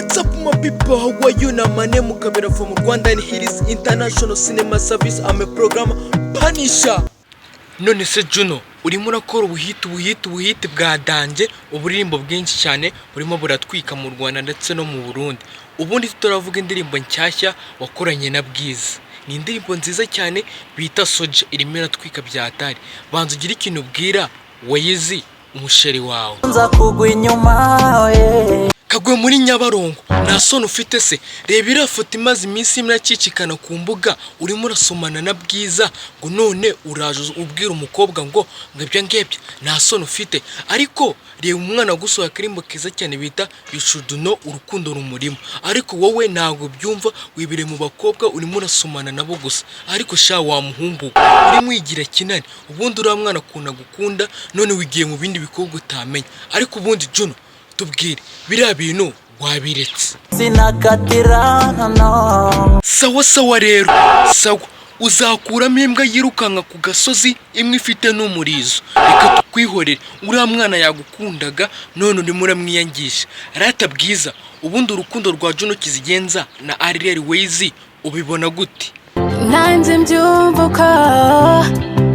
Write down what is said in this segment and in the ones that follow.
What's up, my people? How are you? Na my name Kabera from Rwanda and here is International Cinema Service. I'm a program Punisher. None se Juno, urimo urakora ubuhiti, ubuhiti, ubuhiti bwa danger, uburirimbo bwinshi cyane burimo buratwika mu Rwanda ndetse no mu Burundi. Ubundi turavuga indirimbo nshyashya wakoranye na Bwiza. Ni indirimbo nziza cyane bita Soja, irimo iratwika bya hatari. Banza ugire ikintu ubwira Wayz, umusheri wawe. Nza kugwa inyuma, yeah. Kagwe muri Nyabarongo, nta soni ufite se? Reba iriya foto imaze iminsi imwe iracicikana ku mbuga, urimo urasomana na Bwiza, ngo none uraje ubwira umukobwa ngo ibyo ngibyo, nta soni ufite? Ariko reba umwana wagusohoye akarimbo keza cyane bita You Should Know, urukundo rumurimo, ariko wowe ntabwo byumva, wibere mu bakobwa, urimo urasomana nabo gusa. Ariko sha wa muhungu we, urimo wigira kinani. Ubundi uriya mwana ukuntu agukunda, none wigiye mu bindi bikorwa utamenya. Ariko ubundi Juno, tubwire, biriya bintu wabiretse? Sinakatira, no. Sawa sawa rero, sawa. Uzakuramo imbwa yirukanka ku gasozi imwe ifite n'umurizo. Reka tukwihorere, uriya mwana yagukundaga, none urimo uramwiyangisha. Rata Bwiza, ubundi urukundo rwa Juno Kizigenza na Ariel Wayz ubibona gute? Nanjye mbyumva uko,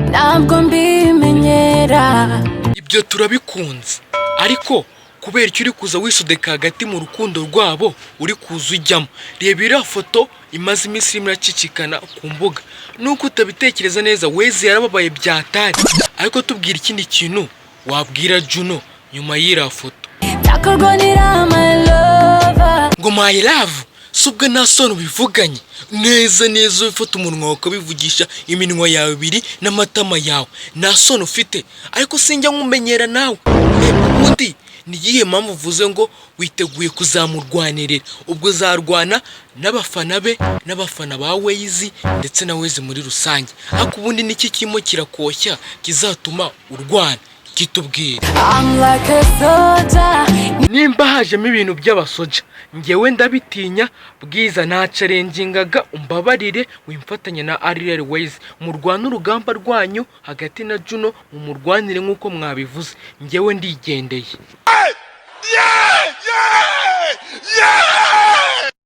ntabwo mbimenyera. Ibyo turabikunze, ariko kubera icyo uri kuza wisodeka hagati mu rukundo rwabo, uri kuza ujyamo? Reba iriya foto imaze iminsi irimo iracicikana ku mbuga. Nuko utabitekereza neza, Wayz yarababaye byatari. Ariko tubwira ikindi kintu wabwira Juno nyuma y'iriya foto. Nzakurwanira, my lover. Ngo my love? Si ubwo nta soni ubivuganye neza neza, ufata umunwa wawe ukabivugisha iminwa yawe ibiri n'amatama yawe, nta soni ufite? Ariko sinjya nkumenyera nawe. Reba, ubundi ni iyihe mpamvu uvuze ngo witeguye kuzamurwanirira? Ubwo uzarwana n'abafana be n'abafana ba Wayz ndetse na Wayz muri rusange. Ariko ubundi niki kirimo kirakoshya kizatuma urwana? Kitubwire. I'm like a soldier. Nimba hajemo ibintu by'abasoja, ngewe ndabitinya. Bwiza, ntacarengingaga, umbabarire, wimfatanya na Ariel Wayz, murwane urugamba rwanyu hagati na Juno, mumurwanire nk'uko mwabivuze. Ngewe ndigendeye.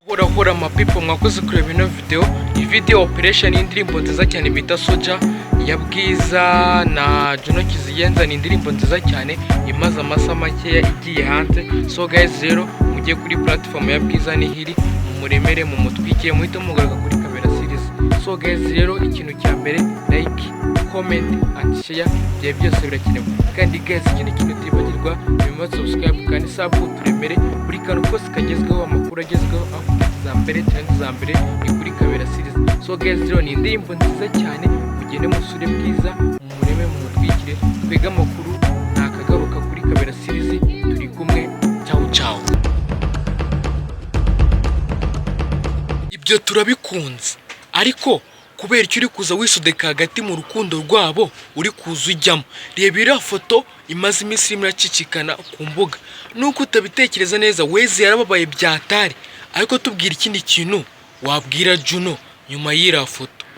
Hora hora, my people, mwakoze kureba ino video. Iyi video operation y'indirimbo nziza cyane bita Soja ya Bwiza na Juno Kizigenza ni indirimbo nziza cyane imaze amasaha makeya igiye hanze. So guys, rero mujye kuri platform ya Bwiza nihiri, mumuremere, mumutwikire, muhite mugaruka kuri Kabera Series. So guys, rero ikintu cya mbere, like, comment and share, ibyo byose birakenewe. Kandi guys, ikindi kintu utibagirwa nyuma, subscribe kandi sub, turemere buri kantu kose kagezweho, amakuru agezweho, update za mbere, trend za mbere ni kuri Kabera Series. So guys, rero ni indirimbo nziza cyane, mugende musure Bwiza, mumureme, mumutwikire, twige amakuru nakagaruka kuri Kabera Series. Turi kumwe, ciao ciao. Ibyo turabikunze, ariko kubera icyo uri kuza wisodeka hagati mu rukundo rwabo, uri kuza ujyamo? Reba iriya foto imaze iminsi irimo iracicikana ku mbuga. Nuko utabitekereza neza, Wayz yarababaye byatari. Ariko tubwira ikindi kintu wabwira Juno nyuma y'iriya foto.